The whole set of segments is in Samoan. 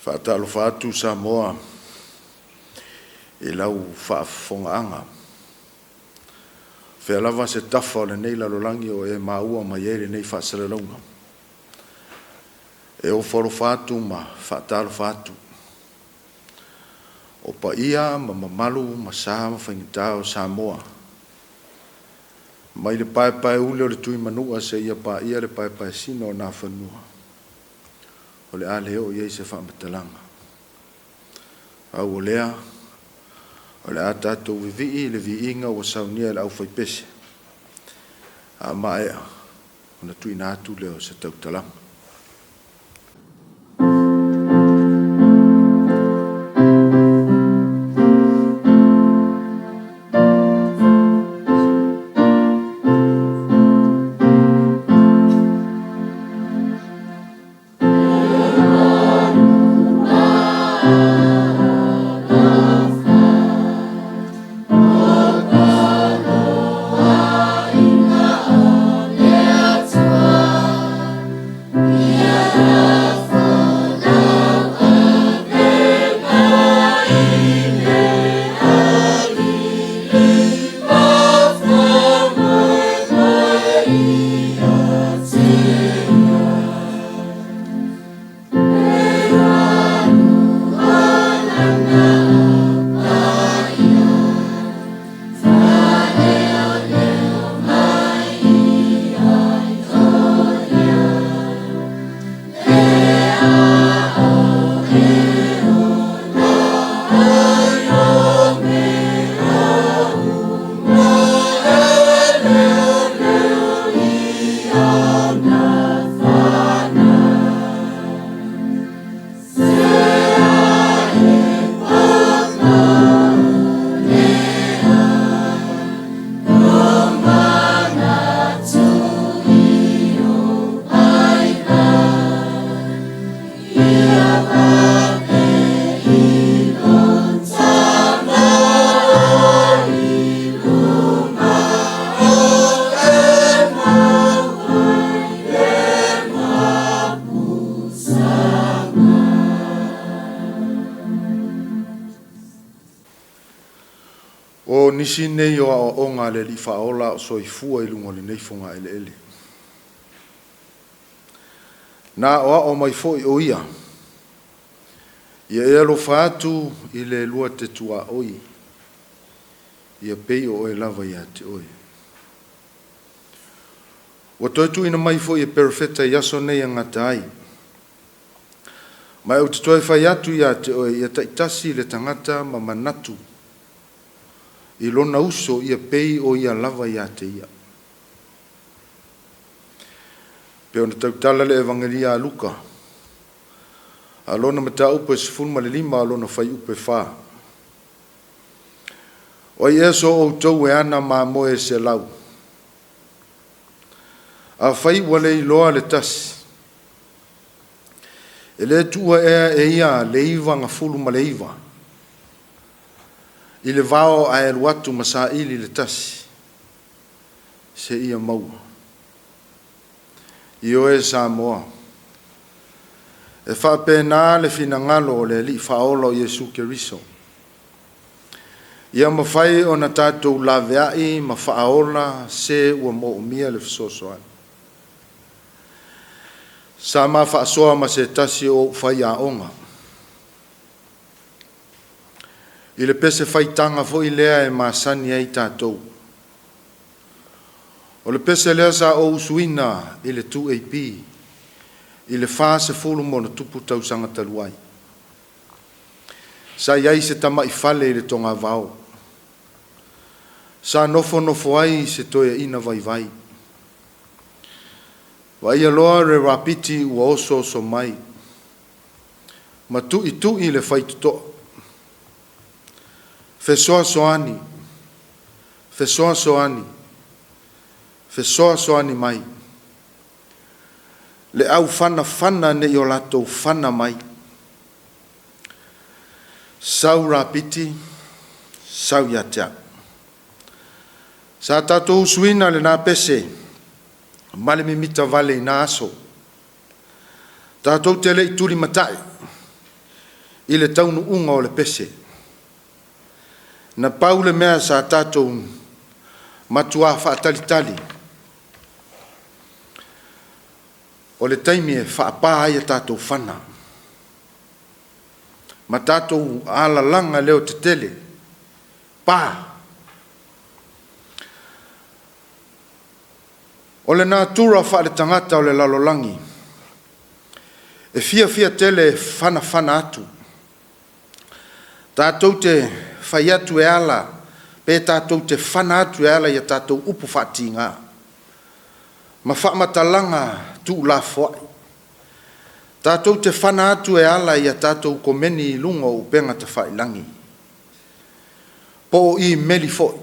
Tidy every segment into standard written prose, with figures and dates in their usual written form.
Faatalofa atu Samoa i lau faafofogaaga. O fea lava se tafa o lenei lalolagi o e maua mai ai lenei faasalalauga, e ofo alofa atu ma faatalofa atu. O paia ma mamalu ma sa ma faigata o Samoa, mai le paepaeule o le Tuimanua seia paia le paepaesina o Nafanua, o le a le oo i ai se faamatalaga. Pau o lea, o le a tatou vivii i le viiga ua saunia e le aufaipese, a maea ona tuuina atu lea o se tautalaga. O nisi nei o aoaoga a le Alii Faaola a o soifua i luga o lenei fogaeleele. Na aoao mai foi o ia, ia e alofa atu i le lua te tuaoi, ia pei o oe lava ia te oe. Ua toe tuuina mai foi e Perofeta i aso nei e gata ai. Ma ou te toe fai atu ia te oe, ia taitasi le tagata ma manatu i lona uso ia pei o ia lava ia te ia. Pei ona tautala le Evagelia a Luka, a lona mataupu e 15 a lona fuaiupu e 4. O ai ea so outou e ana mamoe e 100? Afai ua le iloa le tasi, e le tuua ea e ia le 99 i le vao ae alu atu ma saili le tasi seia maua. Ioe Samoa, e faapena le finagalo o le Alii Faaola o Iesu Keriso, ia mafai ona tatou laveai ma faaola se ua moomia le fesoasoani. Sa ma faasoa ma se tasi o ou faiaoga i le pese faitaga foi lea e masani ai tatou. O le pese lea sa ou usuina i le 2AP i le 40 ma ona tupu tausaga talu ai. Sa i ai se tamai fale i le togavao. Sa nofonofo ai se toeaina vaivai. Vaaia loa le rapiti ua osooso mai ma tuitui le faitotoa. Fesoasoani. Fesoasoani, fesoasoani mai. Le au fanafana ne i o latou fana mai. Sau rapiti, sau ia te au. Sa tatou usuina lena pese ma le mimita vale i na aso. Tatou te le i tulimatai i le taunuuga o le pese. Na pau le mea sa tatou matuā faatalitali, o le taimi e faapa ai a tatou fana ma tatou alalaga leotetele, pa. O le natura faaletagata o le lalolagi, e fiafia tele e fanafana atu. Tatou te fai atu e ala, pe tatou te fana atu e ala i a tatou upu faatiga ma faamatalaga tuulafoai. Tatou te fana atu e ala i a tatou komeni i luga o upega tafailagi, po o imeli foi.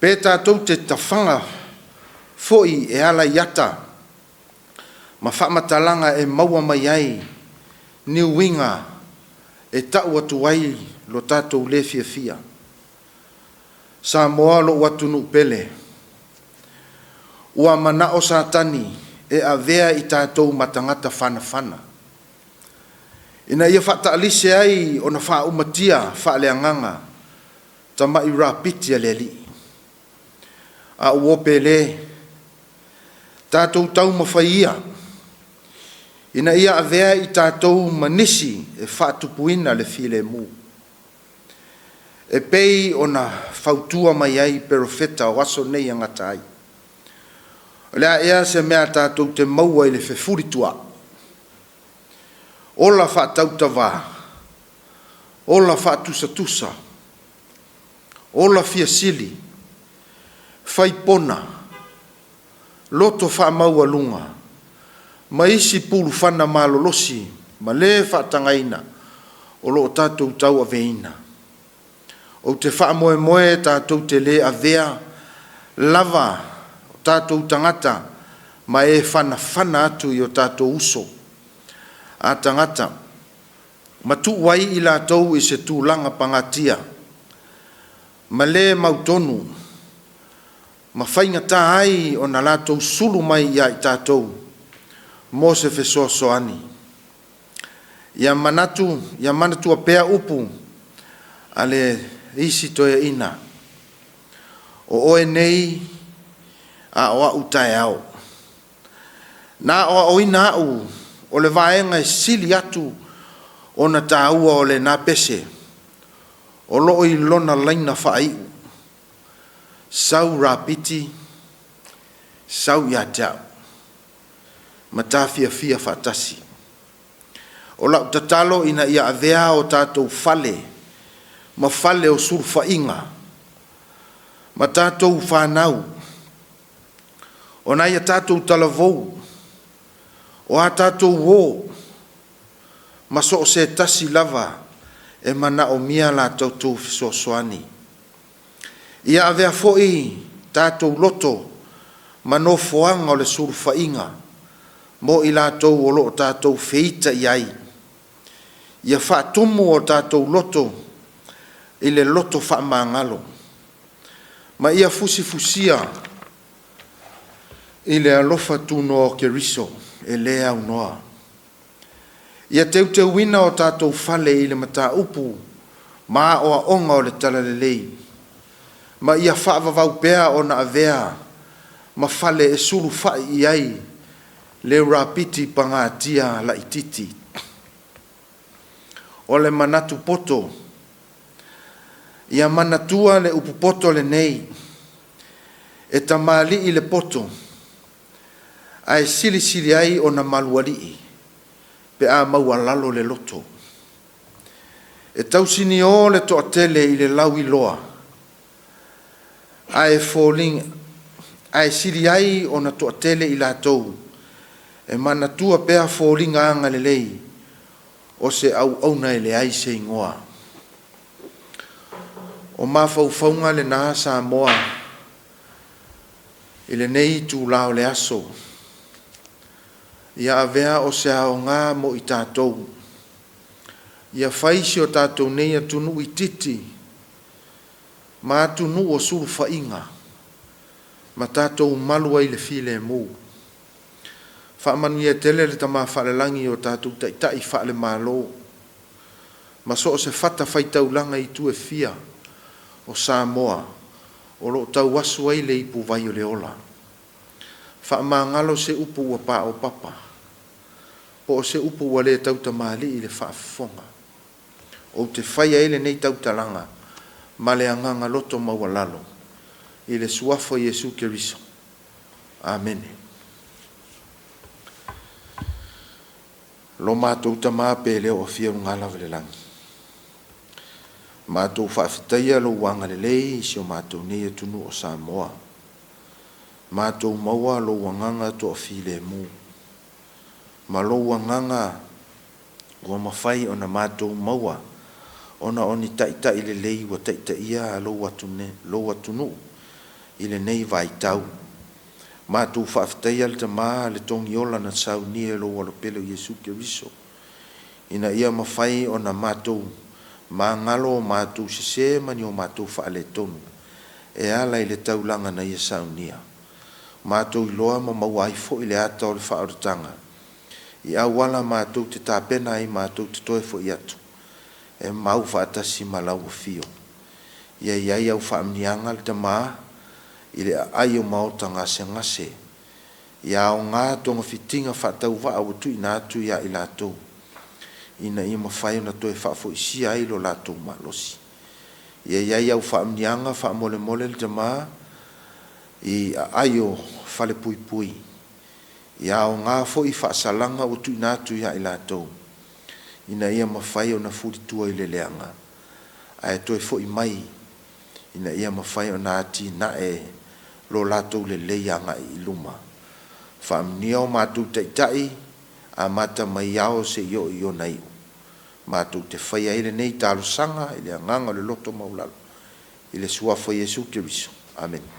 Pe tatou te tafaga foi e ala i ata ma faamatalaga e maua mai ai ni uiga e tau atu ai lo tatou le fiafia. Samoa lou atunuu pele, ua manao Satani e avea i tatou ma tagata fanafana, ina ia faataalise ai ona faaumatia faaleagaga tama'i rapiti a le Alii. A ua pele, tatou taumafai ia ina ia avea i tatou ma nisi e faatupuina le filemu, e pei ona fautua mai ai perofeta o aso nei e gata ai. O le a ea se mea tatou te maua i le fefulitua'i? Ola faatautavā, ola faatusatusa, ola fiasili, faipona, loto faamaualuga, ma isi pulufana malolosi ma lē faatagaina o lo o tatou tauaveina. Ou te faamoemoe tatou te lē avea lava o tatou tagata ma e fanafana atu i o tatou uso a tagata ma tuu ai i latou i se tulaga pagatia ma lē mautonu ma faigatā ai ona latou sulu mai iā i tatou mo se fesoasoani. Ia manatu, ia manatua pea upu a le isi toeaina, o oe nei a o a'u taeao. Na aoaoina a'u o le vaega e sili atu ona taua o lena pese o lo o i lona laina faaiu, sau rapiti, sau ia te au, ma tafiafia faatasi. O lau tatalo ina ia avea o tatou fale ma fale o sulufaiga ma tatou fanau, o nai a tatou talavou, o a tatou uō, ma so o se tasi lava e manaomia la tatou fesoasoani. Ia avea foi tatou loto ma nofoaga o le sulufaiga mo i latou o lo o tatou feita i ai. Ia faatumu o tatou loto i le loto faamagalo, ma ia fusifusia i le alofa tunoa o Keriso e lē aunoa. Ia teuteuina o tatou fale i le mataupu ma aoaoga o le Talalelei, ma ia faavavau pea ona avea ma fale e sulufa'i i ai le rapiti pagatia laitiiti. O le manatu poto, ia manatua le upu poto lenei, e tamalii le poto, ae silisili ai ona malualii pe a maualalo le loto. E tausiniō le toatele i le lauiloa, ae foliga ae sili ai ona toatele i latou e manatua pea foliga agalelei o se auauna e leai se igoa. O mafaufauga lena Samoa i lenei itula o le aso, ia avea o se aoga mo i tatou, ia fai si o tatou nei atunuu itiiti ma atunuu o sulufaiga ma tatou malu ai i le filemu. Faamanuia tele le Tama Faalelagi i o tatou Taitai faale-Malo ma so o se fatafaitaulaga i itu e fia o Samoa o lo o tauasu ai le ipuvai o le ola. Faamagalo se upu ua paopapa po o se upu ua le tautamalii i le faafofoga. Ou te faia ai lenei tautalaga ma le agaga loto maualalo i le Suafa o Iesu Keriso. Amene. Lo matou Tama pele o afio i luga lava i le lagi, matou faafetaia lou agalelei i si o matou nei atunuu o Samoa. Matou maua lou agaga toafilemu, ma lou agaga ua mafai ona matou maua ona o ni taitai lelei ua taitaia lou atunuu i lenei vaitau. Matou faafetaia le Tama le togiola na saunia e lou Alo pele o Iesu Keriso, ina ia mafai ona matou magalo o matou sese ma ni o matou faaletonu e ala i le taulaga na ia saunia. Matou iloa ma maua ai foi le ata o le faaolataga i auala matou te tapena ai matou te toe foi atu e mau faatasi ma lau afio. Ia i ai au faamanuiaga le Tama i le aai o maota gasegase, ia aoga togafitiga faatauvaa ua tuuina atu ia i latou, ina ia mafai ona toe faafoisia ai lo latou malosi. Ia i ai au faamanuiaga faamolemole le Tama i aai o falepuipui, ia aoga foi faasalaga ua tuuina atu ia i latou, ina ia mafai ona fulitua i le leaga, ae toe foi mai ina ia mafai ona atinae lo latou lelei agai i luma. Faamanuia o matou taitai, amata mai ao seia oo i ona iu. Matou te faia ai lenei talosaga i le agaga o le loto maualalo, i le Suafa o Iesu Keriso. Amene.